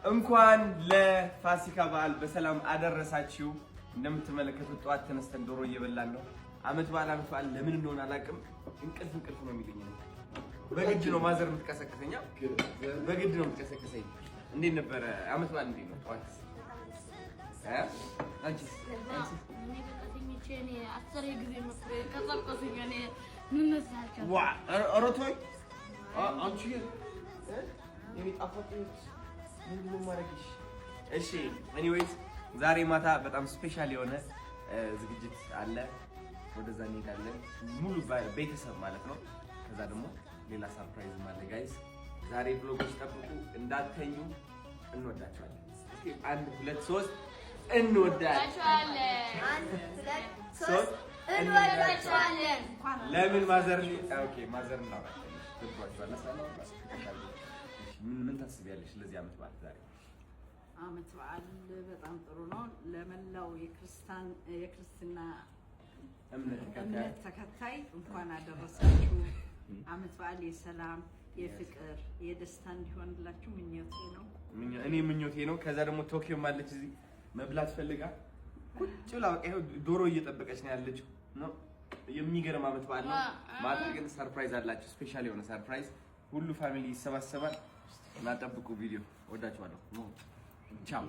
እንኳን ለፋሲካ በዓል በሰላም አደረሳችሁ። እንደምትመለከቱት ጠዋት ተነስተን ዶሮ እየበላን ነው። አመት በዓል አመት በዓል ለምን እንደሆነ አላውቅም። እንቅልፍ እንቅልፍ ነው የሚለኝ። በግድ ነው ማዘር የምትቀሰቅሰኝ፣ በግድ ነው የምትቀሰቅሰኝ። እንዴት ነበረ አመት በዓል? እንዴት ነው ጠዋት? አንቺስ? እኔ በቃ ተኝቼ እኔ 10 ጊዜ ቀሰቀሱኝ። እኔ ምን መሰላቸው? ዋ ኧረ ተወኝ አንቺ የኔ ጣፋጭ፣ ምንድን ነው የማደርግሽ? እሺ anyways ዛሬ ማታ በጣም special የሆነ ዝግጅት አለ። ወደዛ እንሄዳለን፣ ሙሉ ቤተሰብ ማለት ነው። ከዛ ደግሞ ሌላ surprise አለ guys። ዛሬ vlog ኦች ጠብቁ፣ እንዳትተኙ። እንወዳችኋለን። እስኪ አንድ፣ ሁለት፣ ሶስት፣ እንወዳችኋለን። አንድ፣ ሁለት፣ ሶስት፣ እንወዳችኋለን። ለምን ማዘር? Okay ማዘር እናውራለን። ደብሯችኋል? ምን ምን ታስቢያለሽ ለዚህ ዓመት በዓል ዛሬ? አመት በዓል በጣም ጥሩ ነው። ለመላው የክርስቲያን የክርስትና እምነት ተከታይ እምነት ተከታይ እንኳን አደረሳችሁ። አመት በዓል የሰላም፣ የፍቅር፣ የደስታ እንዲሆንላችሁ ምኞቴ ነው። እኔ ምኞቴ ነው። ከዛ ደግሞ ቶኪዮም አለች እዚህ መብላት ፈልጋ ቁጭ ብላ በቃ ይኸው ዶሮ እየጠበቀች ነው ያለችው። ነው የሚገርም አመት በዓል ነው። ማታ ግን surprise አላቸው፣ special የሆነ surprise። ሁሉ family ይሰባሰባል እና ጠብቁ ቪዲዮ። ወዳችኋለሁ። ቻው።